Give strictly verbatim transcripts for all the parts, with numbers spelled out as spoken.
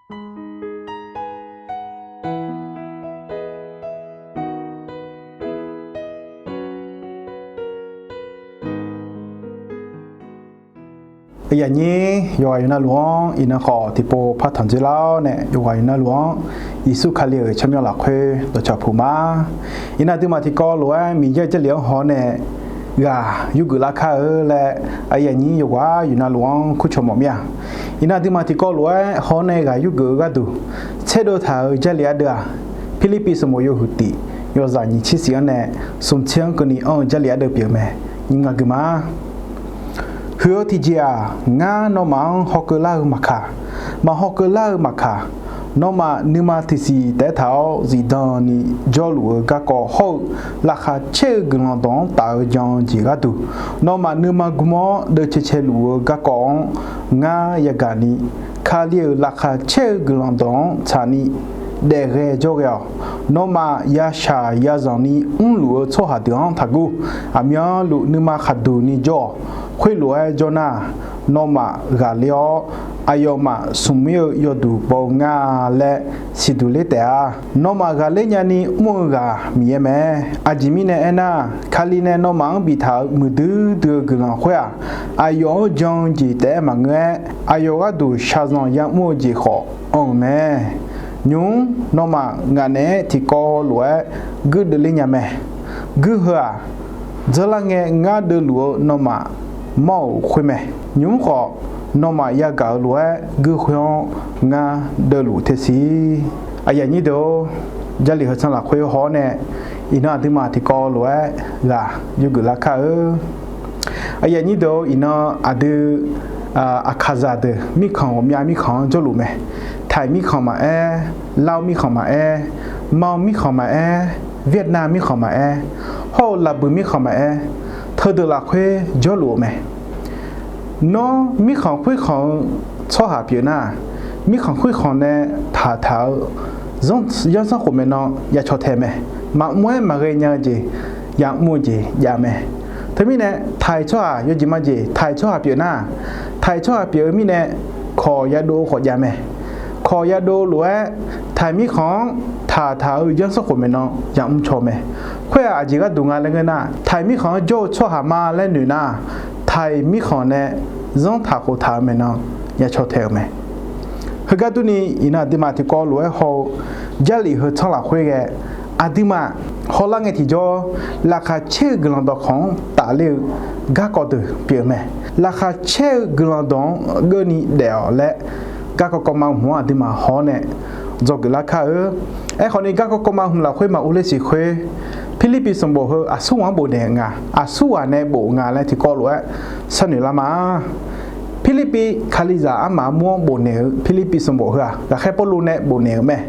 Aqyuif aqnyir yawqghaq yawqnavluf-anr iqnan khawf tiqpov par tanq dzoerlar-awr nae, yawqghaq yawqnavluf-anr Yeqsur Kali-euq tsawrmyanr lafkhoer dawqcawq puq ma. Iqnan aqduimaf tiqkawv lof-aer Miqyaer-euq Jarlif-anr haw-awr nae ghaq yurgeuf lar kar-eu laer, aqyuif aqnyir yawqghaq yawqnavluf-anr kurcawq mawf mir-a. Iqnan aqduimaf tiqkawv lof-aer haw-awr nae ghaq yurgeuf-eu gharduq tserdov taq-euq Jarlif ardeuv-aq, Pirlirpiv sanqbof yawhuiq tiq yawzaq nyiq tser shif-anr nae smq tser-anr keuvni anr-eu Jarlif ardeuv pyeuf-eu mae. Nyiq ngaq geuf ma. Huiq-eu tiqjeq-aq, ngar nawmaf-anr hawkeuv lar-eu maqkaq, maqhaw keuv lar-eu maqkaq, nawmaf nuima tiqsiq taef-aer taq-awr zifdan ni jawrluf-eu garkawv hawr-eu, laqkhaq caer-eu guiqlanq dawq-anr taf-eu jan-eu jeq gharduq, nawmaf nuima gm-awr deuvcae caeluf-eu garkawv-anr ngar yagaq ni, Kali-euq laqkhaq caer-eu guiqlanq dawq-anr tsaqni daef ghae jawr ghae-awq. Nawmaf yashaq yazanq ni mrluf-eu tsawrhaq deuq-anr taqguv. Aqmyanluf nuima khaqduq ni jawr-awq. Khoerlof-aer jawr nar, nawmaf ghaqler-awr, aqyawfmaf smq mir-eu yawduq baw-eu nga laer siqduq ler taef-a. Nawmaf ghaqler nyani mr-eu ghaq Miqyaer mae. Aqjeq mirnae aernar, Kali nae nawmaf-anr biftaq-euq muiqdui dui-eu guiqlanq khoer-aq, aqyawf-anr jan-eu jeq taef-aer maqngeur-aer, aqyawf gharduq shaqzanq yamr-eu jeq khawf anr-eu mae. Nymq-mr nawmaf ngaq naeq-aer tiqkawv lof-aer guirdeuv ler nya mae. Guir heu-aq, dzeur lar ngae ngar deuvluf-eu nawmaf mawr-euq khoer mae. Nymq-mr khawf, nawmaf yagaq-euq lof-aer guir khoer-anr ngar deuvluf te siq. Aqyuif aqnyir deuq-or, Jarlif heu tsanr lafkhoer haw-awr nae iqnan aqduimaf tiqkawv lof-aer ghaq yurgeuf lar kar-eu. Aqyuif aqnyir deuq-or, iqnan aqdui aqkaqzaq deuq mirkhanq ghawqmya mirkhanq-anr jawrluf mae. Taiq mirkhanq maqaer, Lar-eu mirkhanq maqaer, Manr-eu mirkhanq maqaer, Vietnam mirkhanq maqaer, hawr-eu Laqbuiq mirkhanq maqaer, teudeuq lafkhoer jawrluf-eu mae. Nawr mirkhanq khoerkhanq-eu tsawrhaq pyeuf nar, mirkhanq khoerkhanq nae taqtaq-eu zanr, zanrsanrkhof maeqnan ya caw tae mae. Maqmr-aer maqghae nya-eu jeq, yamr-eu jeq jav mae. Teumirnae, taiq tsawrhaq yawjeq majeq taiq tsawrhaq pyeuf nar, taiq tsawrhaq pyeuf-eu mirnae, kawq yadov-eu khawf jav mae. Kawq yadov lof-aer, taiq mirkhanq-anr taqtaq-eu zanrsanrkhof maeqnan yamr caw mae. Khoer-aq aqjeq gharduq nga laer ngeur nar, taiq mirkhanq-anr jawr-eu tsawrhaq ma laer noeq nar, taiq mirkhanq nae zanrtaq khoftaq-eu maeqnan ya caw tae-euq mae. Heugar durni, iqnan aqduimaf tiqkawv lof-aer haw-eu Jarlif heu tsanr lafkhoer ghae, aqduimaf hawlar ngae tiqjawr, laqkhaq caer-eu guiqlanq dawqkawq-anr tafler-eu garkawv deuq pyeuf-eu mae. Laqkhaq caer-eu guiqlanq dawq-anr geurni daef-awq laer, garkawv kawv ma hmq-anr aqduimaf haw-awr nae dzawgeuf lar kar-eu. Aerkhawf ni, garkawv kawv ma hmq lafkhoer maqur ler siq khoer, Pirlirpiv sanqbof heu aqsurghaq-anr bofnaeq-euq nga, aqsurghaq nae bof nga laer tiqkawv lof-aer sharnoeq lar ma. Pirlirpiv Kalizaq armaf armur-anr bofnaeq-eu, Pirlirpiv sanqbof heu-aq, ghaqkhaer Pawrluv nae bofnaeq-euq mae.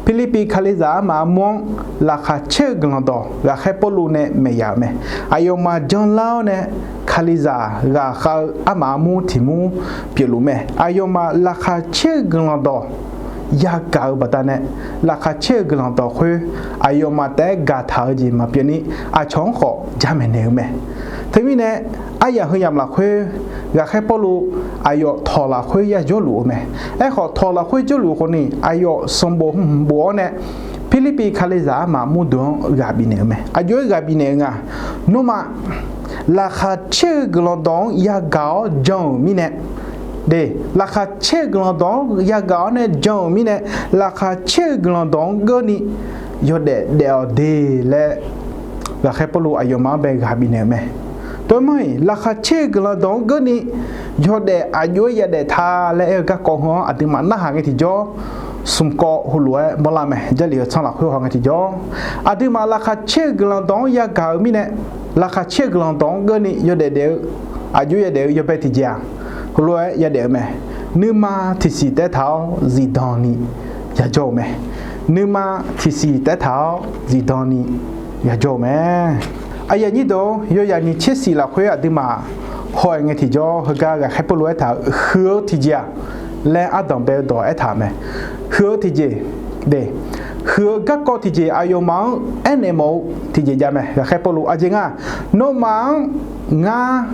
Pirlirpiv Kalizaq armaf armur-anr laqkhaq caer-eu guiqlanq dawq ghaqkhaer Pawrluv nae maeq yaf-euq mae. Aqyawfmaf janlar-awr nae Kalizaq ghaqkhav-eu armaf armur tiq mur pyeufluf mae. Aqyawfmaf laqkhaq caer-eu guiqlanq dawq yagaq-eu baqdanae, laqkhaq caer-eu guiqlanq dawq khoer aqyawfmaf taef-aer gaqtaq-eu jeq maqpyeuf ni, aqcawq-anr khawf jamaeq naeq-eu mae. Teumirnae, aryamq heu yamq lafkhoer, ghaqkhaer Pawrluv aqyawf tawq lafkhoer ya jawrluf-eu mae. Aerkhawf, tawq lafkhoer jawrluf-eu khawf ni, aqyawf sanqbof hmq bof-awr nae, Pirlirpiv Kalizaq armaf armur deuq-anr ghaq bifnaeq-eu mae. Aqjox-aer ghaq bifnaeq-eu nga, nawmaf laqkhaq caer-eu guiqlanq dawq-anr yagaq-awr jan-euq mirnae, de, laqkhaq caer-eu guiqlanq dawq-anr yagaq-awr nae jan-euq mirnae, laqkhaq caer-eu guiqlanq dawq-anr geurni yawdaef daef-awq de laer, ghaqkhaer Pawrluv aqyawfmaf-anr bae ghaq bifnaeq-eu mae. Tov-aer manr-iq, laqkhaq caer-eu guiqlanq dawq-anr geurni yawdaef aqjox-aer yadaef ta laer aer-eu garkawv heu-anr aqduimaf narhaq ngae tiqjawr, smq kawv heulof-aer mawrlar mae. Jarlif heu tsanr lafkhoer haw ngae tiqjawr, aqduimaf laqkhaq caer-eu guiqlanq dawq-anr yagaq-euq mirnae, laqkhaq caer-eu guiqlanq dawq-anr geurni yawdaef daef-eu, aqjox yadaef-eu yawbae tiqjeq-aq, heulof-aer yadaef-eu mae. Nuima tiqsiq taef-aer taq-awr zifdan ni yajawr-eu mae. Nuima tiqsiq taef-aer taq-awr zifdan ni yajawr-eu mae. Aqyuif aqnyir deuq-or, yawyaq nyiq tser shif lafkhoer aqduimaf haw-aer ngae tiqjawr, heugar ghaqkhaer Pawrluv aertaq-euq huiq-eu tiqjeq-aq laer ardanq bae-eu dawq aertaq-euq mae. Huiq-eu tiqjeq, de, huiq-eu garkawv tiqjeq aqyawfmaf-anr aernaeq mawf-eu tiqjeq jav mae. Ghaqkhaer Pawrluv aqjeq nga, nawmaf-anr ngar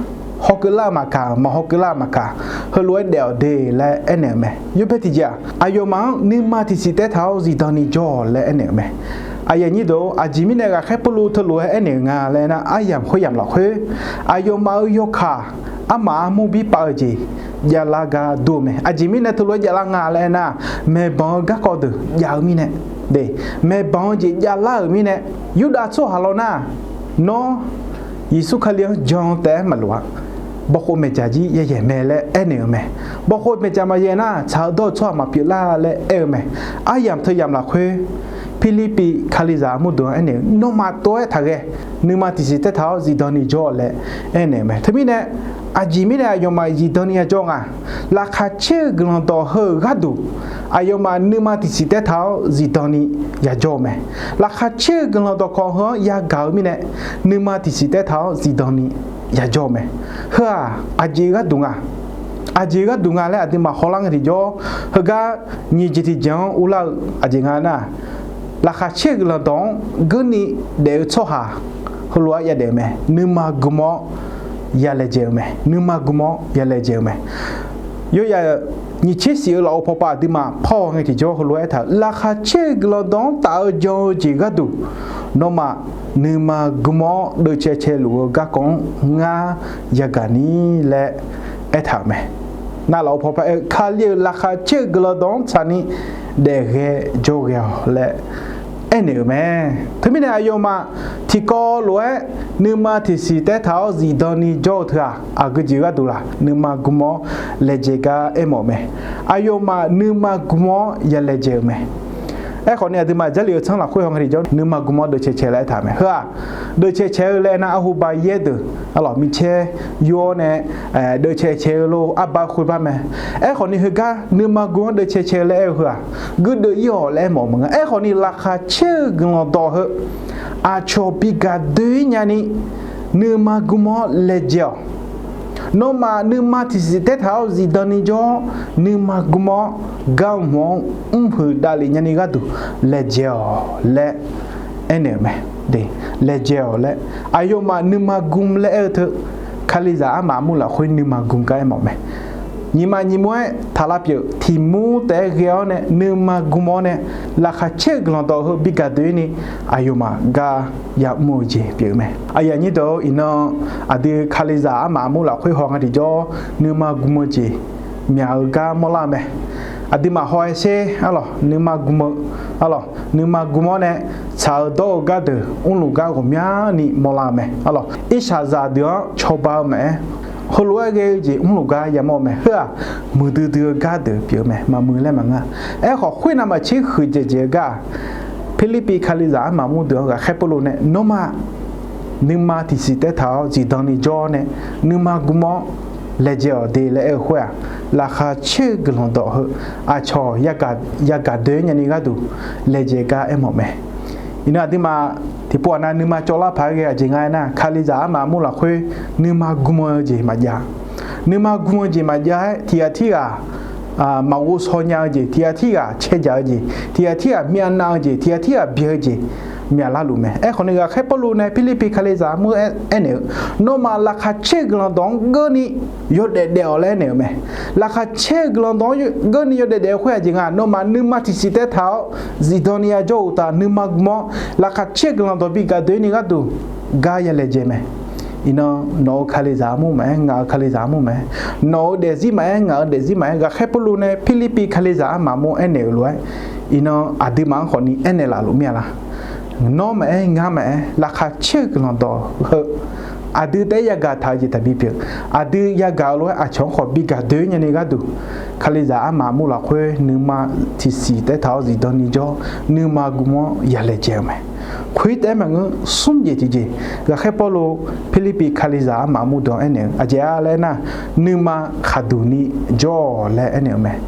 hawkeuv lar-eu maqkaq, maq hawkeuv lar-eu maqkaq, heulof-aer daef-awq de laer aernaeq-euq mae. Yawbae tiqjeq-aq, aqyawfmaf-anr nuima tiqsiq taef taq-awr zifdan ni jawr-awq laer aernaeq-euq mae. Aqyuif aqnyir deuq-or, aqjeq mirnae ghaqkhaer Pawrluv teulof-aer aernaeq-euq nga laer aernar, aryamq khoeryamq lafkhoer aqyawfmaf-euq yawkaq armaf armur birpav-eu jeq javlar gar dur-eu mae. Aqjeq mirnae teulof-aer javlar nga laer aernar, maeqbanq-eu garkawv deuq jav-eu mirnae, maeqbanq-eu jeq javlar-euq mirnae, Yurdav tsawrhaq lawr nar, nawr Yeqsur Kali-anr jan-eu taef-aer maqloq-a. Bawkhov maeqdzaq jir yayaeq mae laer aernaeq-euq mae. Bawkhov maeqdzaq maqyaeq nar, tsaq-eu dawr-eu tsawrhaq maqpyeuf lar laer aer-eu mae. Aryamq teuyamq lafkhoer, Pirlirpiv Kalizaq armur deuq-anr aernaeq-eu, nawmaf tov-aer taqghae, nuima tiqsiq taef taq-awr zifdan ni jawr-awq laer aernaeq-euq mae. Teumirnae, aqjeq mirnae aqyawfmaf zifdan ni yajawr nga. Laqkhaq caer-eu guiqlanq dawq heu-euq gharduq, aqyawfmaf nuima tiqsiq taef taq-awr zifdan ni yajawr-eu mae. Laqkhaq caer-eu guiqlanq dawqkawq heu-anr yagaq-eu mirnae, nuima tiqsiq taef taq-awr zifdan ni yajawr-eu mae. Heu-aq, aqjeq gharduq nga. Aqjeq gharduq nga laer aqduimaf hawlar ngae tiqjawr, heugar nyiq jeq tiqjeq-anr urlar-eu aqjeq nga nar, laqkhaq caer-eu guiqlanq dawq-anr geurni daef-eu tsawrhaq heulof-aer yadaef-eu mae. Nuima gm-awr yalaejae-eu mae. Nuima gm-awr yalaejae-eu mae. Yawyaq nyiq tser shif-eu lafov pawpav aqduimaf pawr-eu ngae tiqjawr heulof-aer aertaq-euq, laqkhaq caer-eu guiqlanq dawq-anr taf-eu jan-eu jeq gharduq, nawmaf nuima gm-awr deuvcae caeluf-eu garkawv-anr ngar yagaq ni laer aertaq-euq mae. Nar lafov pawpav aer-eu, Kali-euq laqkhaq caer-eu guiqlanq dawq-anr tsaqni daef ghae jawr ghae-awq laer aernaeq-euq mae. Teumirnae aqyawfmaf tiqkawv lof-aer nuima tiqsiq taef taq-awr zifdan ni jawr-eu teu-aq, aqgeu jeq gharduq laq nuima gm-awr laejae gar aermawf-eu mae. Aqyawfmaf nuima gm-awr yalaejae-euq mae. Aerkhawf ni aqduimaf Jarlif-eu tsanr lafkhoer haw ngae tiqjawr nuima gm-awr deuvcae cae laer aertaq-euq mae. Heu-aq, deuvcae cae-eu laer aernar, arhuba yaer deuq arlawq micaer yur-awr nae deuvcae cae-eu lor, arbar khoerbar mae. Aerkhawf ni heugar nuima gm-awr deuvcae cae-eu laer aer-eu heu-aq, guirdeuv ir-awq laer aermawf-eu maqngeur. Aerkhawf ni laqkhaq caer-eu guiqlanq dawq heu aqcawq bi gaq doe-ir nyani nuima gm-awr laejae-awq. Nawmaf nuima tiqsiq taef taq-awr zifdan ni jawr-awr, nuima gm-awr gar hmq-anr mrhuiq davlef nyani gharduq laejae-awq laer aernaeq-euq mae. Laejae-awq laer, aqyawfmaf nuima gm laer aer-eu teu, Kalizaq armaf armur lafkhoer nuima gm gar aermawf mae. Nyiq maf nyiq mur-aer taq lavpyeuf tiq mur taef-aer ghae-awr nae nuima gm-awr nae, laqkhaq caer-eu guiqlanq dawq heu bi gaq doe-ir ni aqyawfmaf gar yamr-eu jeq pyeuf-eu mae. Aqyuif aqnyir deuq-or, iqnan aqdui Kalizaq armaf armur lafkhoer haw ngae tiqjawr nuima gm-eu jeq myaq-eu gar mawrlar-eu mae. Aqduimaf haw-aer sher arlawq, nuima gm-eu arlawq, nuima gm-awr nae tsaq-eu dawr-eu gardeuq mrluf gar ghawqmyani mawrlar-eu mae arlawq. Irshaqzaq deuq-anr cawba-eu maqaer, heulof-aer ghae-eu jeq mrluf gar yamawr-eu mae. Heu-aq, muiqdui dui-eu gardeuq pyeuf-eu mae, maqmuiq laer maqngeur. Aerkhawf khoernav maqtser huiqdzaeq dzaeq-eu gar-aq, Pirlirpiv Kalizaq armaf armur deuq-anr ghaqkhaer Pawrluv nae, nawmaf nuima tiqsiq taef taq-awr zifdan ni jawr-awr nae, nuima gm-awr laejae-awq de laer aer-eu khoer-aq, laqkhaq caer-eu guiqlanq dawq heu aqcawq yagaq doe-ir nyani gharduq laejae gar aermawf mae. Iqnan aqduimaf tiqpov aqnav nuima cawvlar paq-aer ghae aqjeq nga aernar, Kalizaq armaf armur lafkhoer nuima gm-eu jeq maqjav. Nuima gm-eu jeq maqjav-aer tiqghaq tirghaq maqghov shaw nya-eu jeq, tiqghaq tirghaq cae dzaq-eu jeq, tiqghaq tirghaq myavnav-eu jeq, tiqghaq tirghaq byae-eu jeq myaqlar luf mae. Aerkhawf ni ghaqkhaer Pawrluv nae Pirlirpiv Kalizaq armur aernaeq-eu, nawmaf laqkhaq caer-eu guiqlanq dawq-anr geurni yawdaef daef-awq laer aernaeq-eu mae. Laqkhaq caer-eu guiqlanq dawq-anr geurni yawdaef daef-eu khoer aqjeq nga, nawmaf nuima tiqsiq taef taq-awr zifdan ni yajawr-eu uqtaf nuima gm-awr, laqkhaq caer-eu guiqlanq dawq bi gaq doe-ir ni gharduq gar yalaejae mae. Iqnan nawq-euq Kalizaq armur maqaer, ngaq-euq Kalizaq armur maqaer, nawq-euq daefzir maqaer, ngaq-euq daefzir maqaer, ghaqkhaer Pawrluv nae Pirlirpiv Kalizaq armaf armur aernaeq-euq lof-aer, iqnan aqduimaf-anr khawfni aernaeq laf luf mir-a la? Nawr maqaer, ngar maqaer, laqkhaq caer-eu guiqlanq dawq heu aqdui taef-aer yagaq taq-eu jeq taqbi pyeuf. Aqdui yagaq-eu lof-aer aqcawq-anr khawf bi gaq doe-ir nyani gharduq, Kalizaq armaf armur lafkhoer nuima tiqsiq taef taq-awr zifdan ni jawr, nuima gm-awr yalaejae-eu mae. Khoer taef-aer maqngeur, smr jeq tiqjeq, ghaqkhaer Pawrluv Pirlirpiv Kalizaq armaf armur deuq-anr aernaeq-eu aqjeq-a laer nar, nuima khaqduq ni jawr-awq laer aernaeq-eu mae.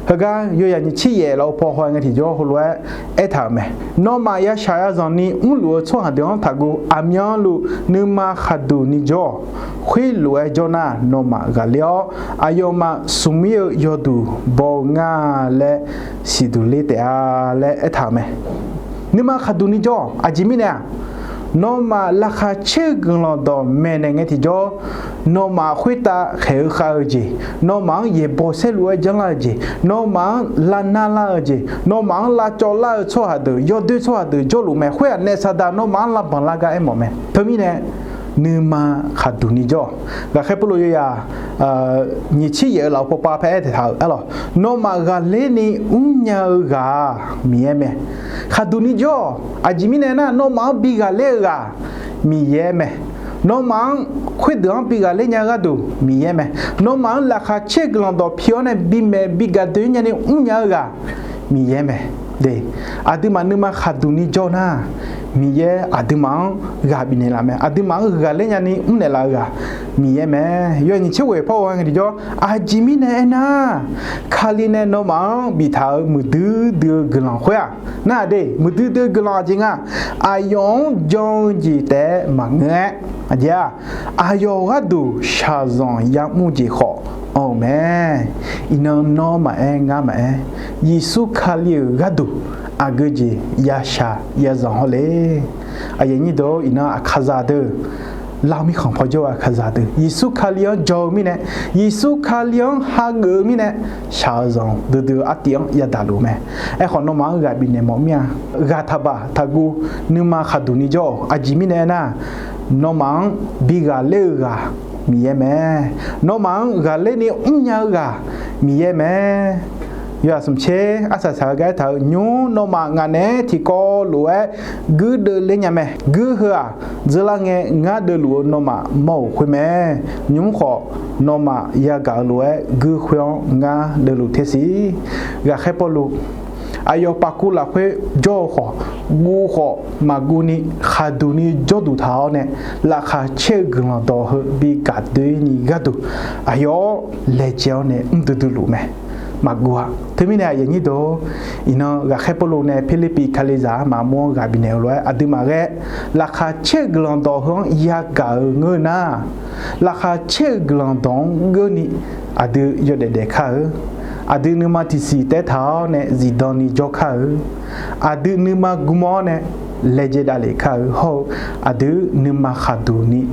Heugar yawyaq nyiq tser yaef lafov paw haw ngae tiqjawr heulof-aer aertaq-euq mae. Nawmaf yashaq yazanq ni mrluf-eu tsawrhaq deuq-anr taqguv, aqmyanluf nuima khaqduq ni jawr-awq. Khoerlof-aer jawr nar, nawmaf ghaqler-awr aqyawfmaf smq mir-eu yawduq baw-eu nga laer siqduq ler taef-a laer aertaq-euq mae. Nuima khaqduq ni jawr-awq. Aqjeq mirnae-aq, nawmaf laqkhaq caer-eu guiqlanq dawq maeqnaeq ngae tiqjawr, Nawmaf khoertav khaeq-eu khav-eu jeq, nawmaf-anr yaeqbawq saerluf-aer janrlar-eu jeq, nawmaf-anr lavnar lar-eu jeq, nawmaf-anr lavcawv lar-eu tsawrhaq deuq, yawdoer tsawrhaq deuq jawrluf mae. Khoer-aq, naef saqdaq nawmaf-anr lavbanq lar gar aermawf mae. Teumirnae, nuima khaqduq ni jawr-awq. Ghaqkhaer Pawrluv yawyaq nyiq tser yaef-eu lafov pawpav paer aer taeq taq-euq aerlawq, nawmaf ghaqler ni mrnya-eu ghaq-aq, Miqyaer mae. Khaqduq ni jawr-awq. Aqjeq mirnae aernar, nawmaf-anr bi ghaqler-eu ghaq Miqyaer mae. Nawmaf-anr khoerdeuq-anr bi ghaqler nya-eu gharduq Miqyaer mae. Nawmaf-anr laqkhaq caer-eu guiqlanq dawq pi-awr nae bimaeq bi gaqdoe nyani mrnya-eu ghaq Miqyaer mae. Aqduimaf nuima khaqduq ni jawr nar, Miqyaer aqduimaf-anr ghaq bifnaeq laf mae. Aqduimaf-anr ghaqler nyani mrnaeq laf-eu ghaq Miqyaer mae. Yaw nyiq tser ghoeq par ghae ngae tiqjawr, aqjeq mirnae aernar, Kali nae nawmaf-anr biftaq-euq muiqdui dui-eu guiqlanq khoer-aq, nar-aq de, muiqdui dui-eu guiqlanq aqjeq nga, aqyawf-anr jan-eu jeq taef-aer maqngeur-aer, aqjeq-aq, aqyawf gharduq shaqzanq yamr jeq khawf anr-eu mae. Iqnan nawr maqaer ngar maqaer, Yeqsur Kali-euq gharduq aqgeu jeq ya shaq ya zanq hawr le. Aqyuif aqnyir deuq, iqnan aqkaqzaq deuq, lar mirkhanq paw jawr-eu aqkaqzaq deuq, Yeqsur Kali-anr jan-eu mirnae, Yeqsur Kali-anr hageuf-eu mirnae, shaq-eu zanq duidui-eu artiv-anr yadaq luf mae. Aerkhawf, nawmaf-anr ghaq bifnaeq mawf mir-a. Ghaq taqbaq taqguv, nuima khaqduq ni jawr-awq. Aqjeq mirnae aernar, nawmaf-anr bi ghaqler-eu ghaq Miqyaer mae. Nawmaf-anr ghaqler ni mrnya-eu ghaq Miqyaer mae. Yawhaq smq tser arsaq saq-eu gar aertaq-euq, nymr nawmaf ngaq naeq-aer tiqkawv lof-aer guirdeuv ler nya mae. Guir heu-aq, dzeurlar ngae ngar deuvluf-eu nawmaf mawr-euq khoer mae. Nymr khawf, nawmaf yagaq-eu lof-aer guir khoer-anr ngar deuvluf ter siq. Ghaqkhaer Pawrluv aqyawf pavkuv lafkhoer jawr-eu khawf, guv khawf maqguv ni khaqduq ni jawrduq taq-awr nae, laqkhaq caer-eu guiqlanq dawq heu bi gaqdoe ni gharduq, aqyawf-anr laejae-awr nae mr duidui luf mae. Maqguv-a. Teumirnae aqyuif aqnyir deuq, iqnan ghaqkhaer Pawrluv nae Pirlirpiv Kalizaq armaf armur-anr ghaq bifnaeq-eu lof-aer aqduimaf ghae, laqkhaq caer-eu guiqlanq dawq heu-anr yagaq-eu ngeur nar, laqkhaq caer-eu guiqlanq dawq-anr geurni aqdui yawdaef daef kar-eu, aqdui nuima tiqsiq taef-aer taq-awr nae zifdan ni jawr kar-eu, aqdui nuima gmr-awr nae laejae davlef kar-eu hawr-eu, aqdui nuima khaqduq ni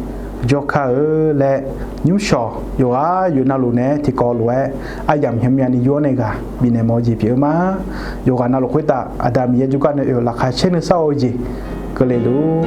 jawr kar-eu laer, nymrshawq yawqghaq yawqnavluf naeq-aer tiqkawv lof-aer aryamq hmq myavni yur-awr nae ghaq bifnaeq mawf-eu jeq pyeuf-eu ma. Yawqghaq navluf khoertav Aqda Miqyaer jawrgar nae oe-euq laqkhaq caer nuisar-eu jeq keuvle luf